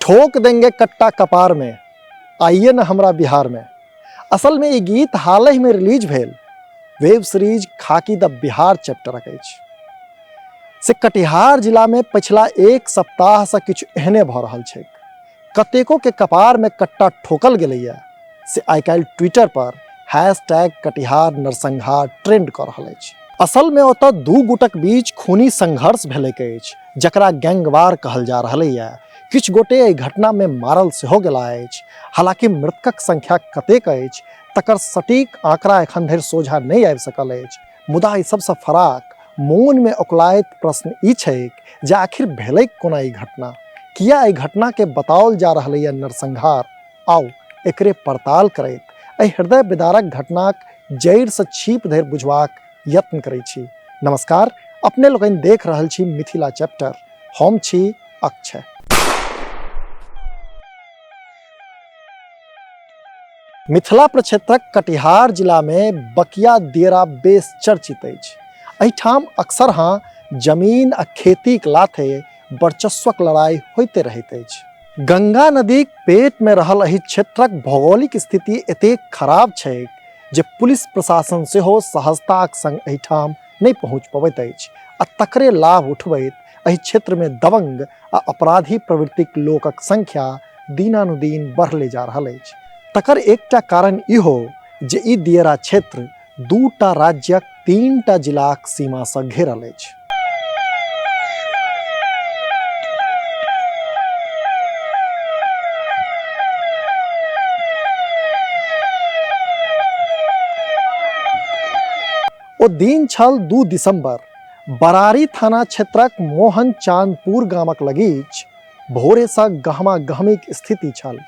ठोक देंगे कट्टा कपार में, आइए न हमरा बिहार में। असल में ई गीत हाल ही में रिलीज भेल वेब सीरीज खाकी द बिहार चैप्टरक अछि। से कटिहार जिला में पछिला एक सप्ताह से किछु एहने भऽ रहल छैक। कतेको के कपार में कट्टा ठोकल गेलैया से आइ काल्हि ट्विटर पर हैश टैग कटिहार नरसंहार ट्रेंड कऽ रहल अछि। असल में ओतऽ दू गुटक बीच खूनी संघर्ष भेलैक अछि, जकरा गैंगवार कहल जा रहलैया। किछु गोटे एहि घटना में मारल सेहो गेला अछि। हालांकि मृतकक संख्या कतेक अछि तकर सटीक आंकड़ा एखन धरि सोझा नहि आबि सकल अछि, मुदा एहि सबसँ फराक मोन में ओकलाइत प्रश्न ई छैक जे आखिर भेलैक कोना ई घटना, किया एहि घटना के बताओल जा रहलैया नरसंहार। आउ एकरे पड़ताल करैत एहि हृदय विदारक घटनाक जड़िसँ छीप धरि बुझबाक यत्न करै छी। नमस्कार, अपने लोकनि देख रहल छी मिथिला चैप्टर, हम छी अक्षय। मिथिला प्रक्षेत्रक कटिहार जिलामे बकिया दियरा बेस चर्चित अछि। एहिठाम अक्सर हाँ जमीन आ खेतीक लाथे वर्चस्वक लड़ाई होइते रहैत अछि। गंगा नदीक पेट में रहल एहि क्षेत्रक भौगोलिक स्थिति एतेक खराब छैक जे पुलिस प्रशासन सेहो सहजताक संग एहिठाम नहि पहुँच पबैत अछि आ तकरे लाभ उठबैत एहि क्षेत्र में दबंग आ अपराधी प्रवृत्तिक लोकक संख्या दिनानुदिन बढ़ले जा रहल अछि। तकर एकटा कारण इहो जे ई दियरा क्षेत्र दूटा राज्यक तीनटा जिलाक सीमासँ घेरल अछि। ओ दिन छल 2 दिसंबर। बरारी थाना क्षेत्रक मोहन चांदपुर गामक लगीच भोरेसँ गहमा गहमीक स्थिति छल।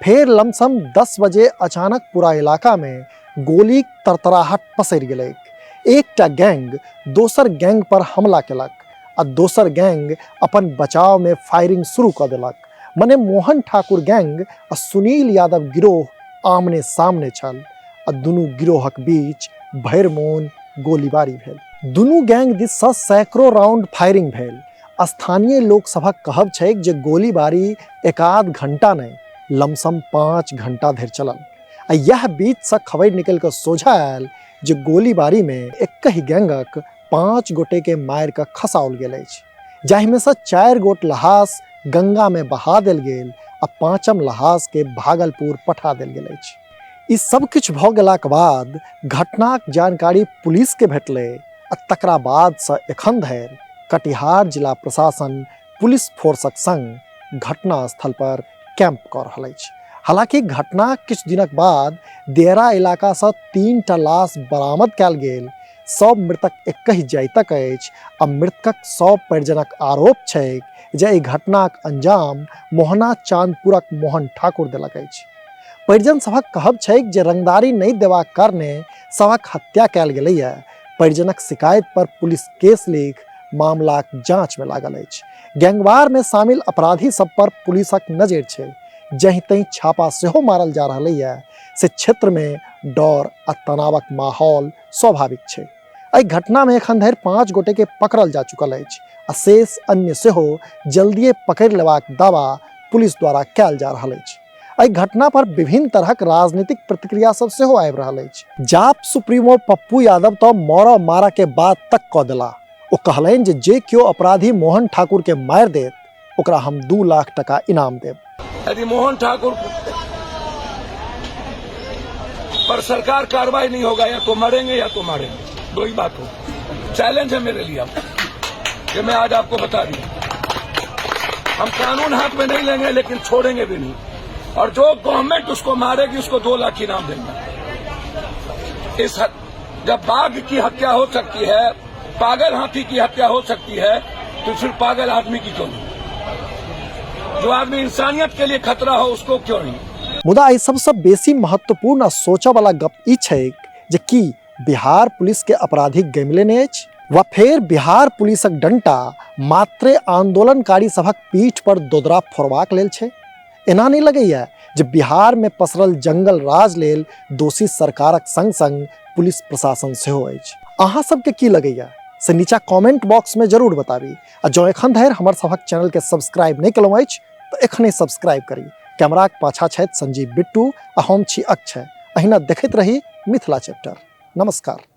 फेर लमसम 10 बजे अचानक पूरा इलाका में गोलीक तरतराहट पसरि गेलैक। एकटा गैंग दोसर गैंग पर हमला केलक आ दोसर गैंग अपन बचाव में फायरिंग शुरू कऽ देलक। मने मोहन ठाकुर गैंग आ सुनील यादव गिरोह आमने सामने छल आ दुनू गिरोहक बीच भरि मोन गोलीबारी भेल। दुनू गैंग दिससँ सैकड़ों राउंड फायरिंग भेल। स्थानीय लोक सभक कहब छैक जे गोलीबारी एकाध घंटा नहि, लमसम 5 घंटा धरि चलल। आ यह बीचसँ खबरि निकलि कऽ सोझा आयल जे गोलीबारी में एकहि गैंगक 5 गोटे के मारि कऽ खसाओल गेल अछि, जाहिमे सँ 4 गोट लहास गंगा में बहा देल गेल आ 5म लहास के भागलपुर पठा देल गेल अछि। ई सब किछु भऽ गेलाक बाद घटनाक जानकारी पुलिस के भेटलै आ तकरा बादसँ एखन धरि कटिहार जिला प्रशासन पुलिस फोर्सक संग घटना स्थल पर कैंप कऽ रहल अछि। हालांकि घटनाक किछु दिनक बाद दियरा इलाकासँ 3टा लाश बरामद कयल गेल। सब मृतक एकहि जाइतक अछि आ मृतकक सब परिजनक आरोप छैक जे एहि घटनाक अंजाम मोहना चांदपुरक मोहन ठाकुर देलक अछि। परिजन सभक कहब छैक जे रंगदारी नहि देबाक कारणे सभक हत्या कयल गेलैए। परिजनक शिकायत पर पुलिस केस लिख मामलाक जांच में लागल अछि। गैंगवार में शामिल अपराधी सब पर पुलिसक नजर छै। जहीं तहीं छापा सेहो मारल जा रहलैए से क्षेत्र में डर आ तनावक माहौल स्वाभाविक छै। एहि घटना में एखन धरि 5 गोटे के पकड़ल जा चुकल अछि आ शेष अन्य सेहो जल्दिए पकड़ि लेबाक दावा पुलिस द्वारा कयल जा रहल अछि। एहि घटना पर विभिन्न तरहक राजनीतिक प्रतिक्रिया सब सेहो आबि रहल अछि। जाप सुप्रीमो पप्पू यादव तो मरऽ मारऽ के बात तक कऽ देला। ओ कहलनि जे जे केओ अपराधी मोहन ठाकुर के मारि देत ओकरा हम 2 लाख टका इनाम देब। यदि मोहन ठाकुर पर सरकार कार्रवाई नहीं होगा, या तो मरेंगे या तो मारेंगे, दो ही बात हो। चैलेंज है मेरे लिए कि मैं आज आपको बता दूं, हम कानून हाथ में नहीं लेंगे लेकिन छोड़ेंगे भी नहीं, और जो गवर्नमेंट उसको मारेगी उसको 2 लाख इनाम देंगे। जब बाघ की हत्या हो सकती है, पागल हाथी की हत्या हो सकती है, तो फिर पागल आदमी की क्यों नहीं? जो आदमी इंसानियत के लिए खतरा हो उसको क्यों नहीं? मुदा एहि सबसँ बेसी महत्वपूर्ण आ सोचऽ वाला गप ई छैक जे की बिहार पुलिस के अपराधी गमि लेने अछि वा फेर बिहार पुलिसक डंटा मात्रे आंदोलनकारी सभक पीठ पर दोदरा फोड़बाक लेल छै? एना नहि लगैया जे बिहार में पसरल जंगल राज लेल दोषी सरकारक संग संग पुलिस प्रशासन सेहो अछि? अहाँ सबके की लगैया से नीचा कमेंट बॉक्स में जरूर बताबी आ जँ एखन धरि हमर सभक चैनल के सब्सक्राइब नहि केलहुँ अछि तऽ एखने सब्सक्राइब करी। कैमराक पाछा छथि संजीव बिट्टू आ हम छी अक्षय। अहिना देखैत रही मिथिला चैप्टर। नमस्कार।